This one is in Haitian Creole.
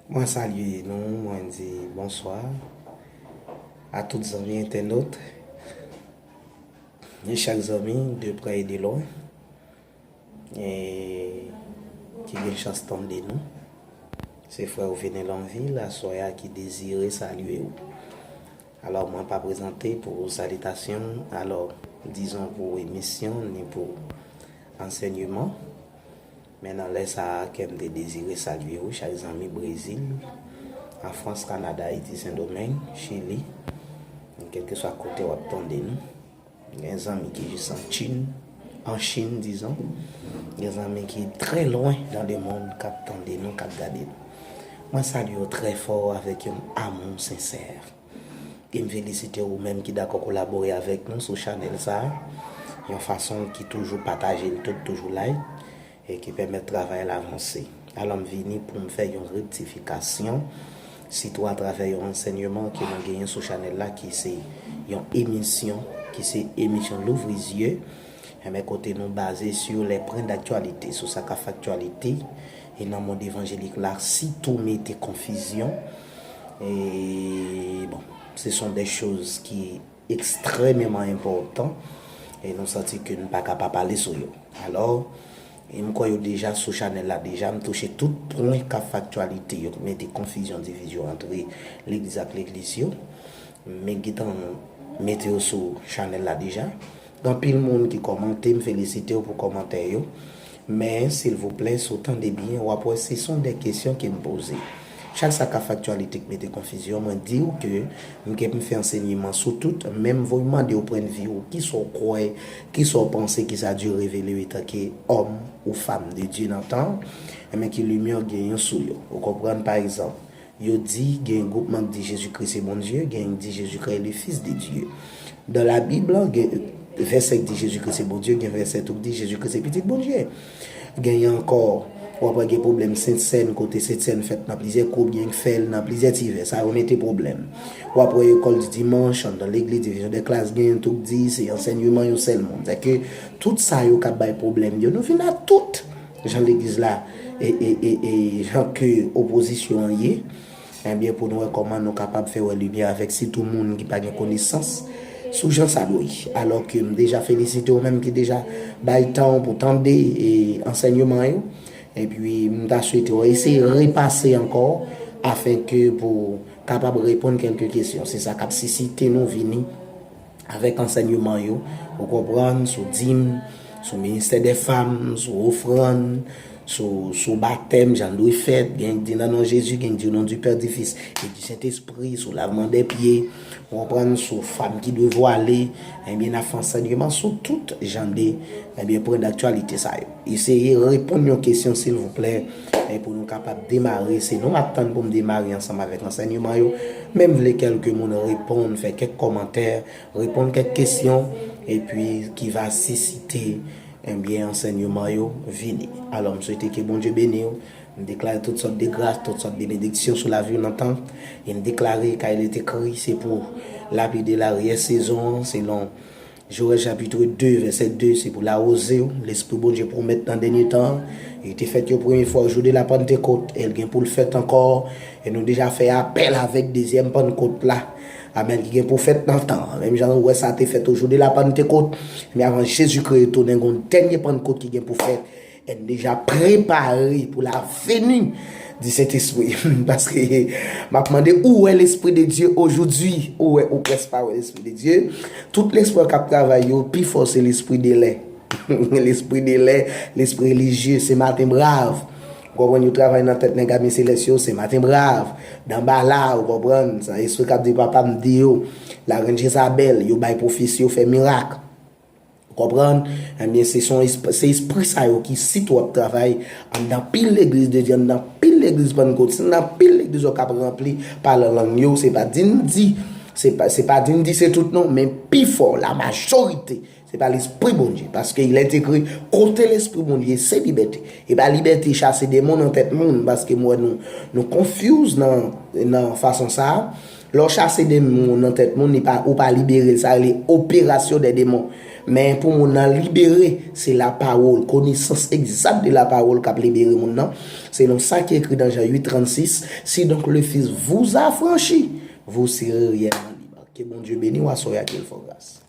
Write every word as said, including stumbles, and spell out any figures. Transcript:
Mwen salye nou, mwen di bonswa a tout zanmi entènot, e chak zanmi de prè e de lwen, e ki gen chans tande nou. Se frè w Venel Anvil, aswè a ki dezire salye w. Alò, mwen pa prezante pou salitasyon, alò, dizon pou emisyon, ni pou ansèyman. Men nan lè sa a, kè m te dezire salye w, chak zanmi Brezil, an Frans, Kanada, Ayiti, Sendomeng, Chili, kèlkeswa kote w ap tande nou. Gen zanmi ki jis an Chin, an Chin, dizon. Gen zanmi ki trè lwen dans le monde k ap tande nou, k ap gade nou. Mwen salye w trè fò avèk yon amou sensè. E m felisite ou menm ki dakò kolabore avèk nou sou chanèl sa a, yon fason ki toujou pataje l tout, toujou like, e ki pèmèt travay la vanse. Alò, m vini pou m fè yon rektifikasyon, sitou atravè yon ansèyman ke nou genyen sou chanèl la, ki se yon emisyon, ki se emisyon Louvri Zye, enben, kote nou baze sur les points d'actualité, sou sa k ap fè aktyalite, e nan mond evanjelik la, sitou mete konfizyon. E, bon, ce sont des choses ki ekstrèmeman enpòtan, e nou santi ke nou pa ka pa pale sou yo. Alò, e m kwè yo deja sou chanèl la deja, m touche tout pwen k ap fè aktyalite yo, k mete konfizyon, divizyon antre legliz ak legliz yo. Men gentan mete yo sou chanèl la deja. Gen anpil moun ki kòmante, m felisite w pou kòmantè yo. Men, silvouplè, si w tande byen, w ap wè se sont des questions ke m poze. Chak sa k ap fè aktyalite k mete konfizyon, mwen di w ke m gen pou m fè ansèyman sou tout, men m voye mande w pwennvi w, kisa w kwè, kisa w panse, kisa Dye revele w etanke òm ou fanm de Dye nan tan, enben ki limyè w genyen sou yo. Ou konprann, pa egzanp, yo di gen gwoupman k di Jezikri se Bondye, gen k di Jezikri est le Fils de Dieu. Dans la Bible, gen vèsè k di Jezikri se Bondye, gen vèsè tou k di Jezikri se Pitit Bondye. Genyen ankò, w ap wè gen pwoblèm Sentsèn, kote Sentsèn fèt nan plizyè gwoup, gen k fè l nan plizyè ti vè, sa yo mete pwoblèm. W ap wè lekòl di dimanch, anndan legliz, divizyon de klas, genyen tou k di se ansèyman yon sèl moun. Sèke tout sa yo k ap bay pwoblèm yo, nou vin a tout jan legliz la, e, e, e, e jan ke opozisyon an ye, ebyen, pou nou wè kòman nou kapab fè wè limyè avèk sitou moun ki pa gen konesans sou jan sa dwe ye. Alò ke m deja felisite w menm ki deja bay tan w pou tande, e, ansèyman yo. Epi, m ta swete w eseye repase ankò, afenke pou kapab reponn kèlke kesyon. Se sa k ap sisite nou vini avèk ansèyman yo, ou konprann, sou dim, sou ministè dè fanm, sou ofrann, sou, sou batèm, jan l dwe fèt, gen k di nan non Jezi, gen k di au nom du Père, du Fils et du Saint-Esprit, sou lavman dè pye, ou konprann, sou fanm ki dwe vwale, ebyen, n ap fè ansèyman sou tout jan de, ebyen, pwen daktyalite sa yo. Eseye reponn yon kesyon, silvouplè, e pou nou kapab demare. Se nou m ap tann pou m demare ansanm avèk ansèyman yo, men m vle kèlke moun reponn, fè kèk kòmantè, reponn kèk kesyon, epi ki va sisite, ebyen, ansèyman yo vini. Alò, m swete ke Bondye beni w. M deklare tout sòt de gras, tout sòt benediksyon sou lavi w nan tan. E m deklare, car il est écrit, se pou lapli de laryè sezon an, selon Joèl chapit de, vèsè de, se pou lawoze w. Lespri Bondye pwomèt nan dènye tan an, li te fèt yon premye fwa jou de la Pantekot, e l gen pou l fèt ankò. E nou deja fè apèl avèk dezyèm Pannkot la. Amèn. Ki gen pou fèt nan tan an. Menm jan ou wè sa te fèt au jour de la Pentecôte, men avan Jezikri retounen, gen yon dènye Pannkot ki gen pou fèt. E n deja prepare pou la venue du Saint-Esprit. Paske m ap mande, ou wè Lespri de Dye aujourd'hui? Ou wè, ou prèske pa wè Lespri de Dye? Tout lespri k ap travay yo, pi fò se lespri de lè. Lespri de lè, lespri relijye, se maten brav. Ou konprann, yo travay nan tèt nèg ame selès yo, se maten brav. Danbala, ou konprann, sa espri k ap di papa m di yo, larèn Jezabèl, yo bay pwofesi, yo fè mirak. Ou konprann? Ebyen, se son esp-, se espri sa yo ki sitou ap travay anndan pil legliz de Dye, anndan pil legliz Pannkot, anndan pil legliz yo k ap ranpli pa lan lang yo, se pa di n di, se pa, se pa di n di se tout non, men pi fò, la majorite, se pa Lespri Bondye. Paske il est écrit, kote Lespri Bondye, se libète. E pa libète chase demon nan tèt moun, paske m wè nou, nou confuse nan, nan fason sa a. Lè w chase demon nan tèt moun, li pa, ou pa libere l, sa rele opération des démons. Men pou moun nan libere, se lapawòl, konesans egzak de lapawòl k ap libere moun nan. Selon sa ki ekri nan Jan uit trannsis, si donc le Fils vous affranchit, vous serez réellement libre. Ke Bondye beni w aswè a, ke l fè w gras.